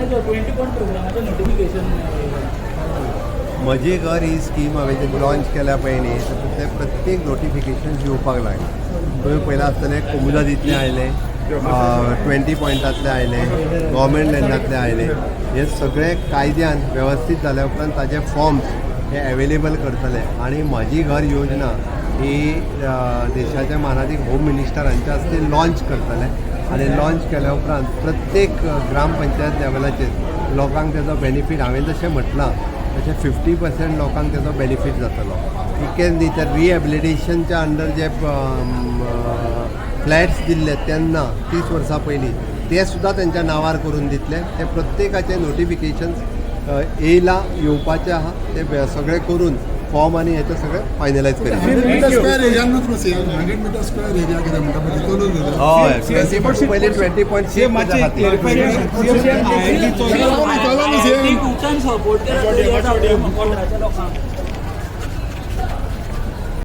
आयज twenty point प्रोग्रामाचें notification. म्हजी घर ही स्कीम हांवें जी लॉन्च केल्या पळय न्ही, तातूंतलें प्रत्येक नोटिफिकेशन येवपाक लागलें. तुवें पयलां आसतलें, कोमुदादींतलें आयलें, 20 पॉयंटांतलें आयलें, गव्हर्मेंट लँडांतलें आयलें. हे सगळे कायद्यान वेवस्थीत जाल्या उपरांत ताजे फॉर्म्स हे एवेलेबल करतले आनी म्हजी घर योजना ही देशाच्या मानादीक होम मिनिस्टर हांच्या हस्ते लॉन्च करतले आनी लॉन्च केल्या उपरांत प्रत्येक ग्रामपंचायत लेवलाचेर लोकांक तेजो बेनिफीट, हांवें जशें म्हटलां तशें 50% लोकांक तेजो बेनिफीट जातलो. इतकेंच न्ही तर रिहेबिलिटेशनच्या अंडर जे फ्लॅट्स दिल्ले तेन्ना 30 वर्सां पयलीं, ते सुद्दां तेंच्या नांवार करून दितले. ते प्रत्येकाचे नोटिफिकेशन्स येयला, येवपाचे आहा. ते सगळे करून फॉर्म आनी हेचे सगळे फायनलायज करीत. 100 मीटर स्क्वेअर एरियानूच न्हू सीएम, 100 मीटर स्क्वेअर एरिया कितें म्हणटा पळय तितूनच न्हू. हय, 20 पयलीं 20.6 खातीर. चलो न्हू सीएम. तुमच्यान सपोर्ट केला लोकांक.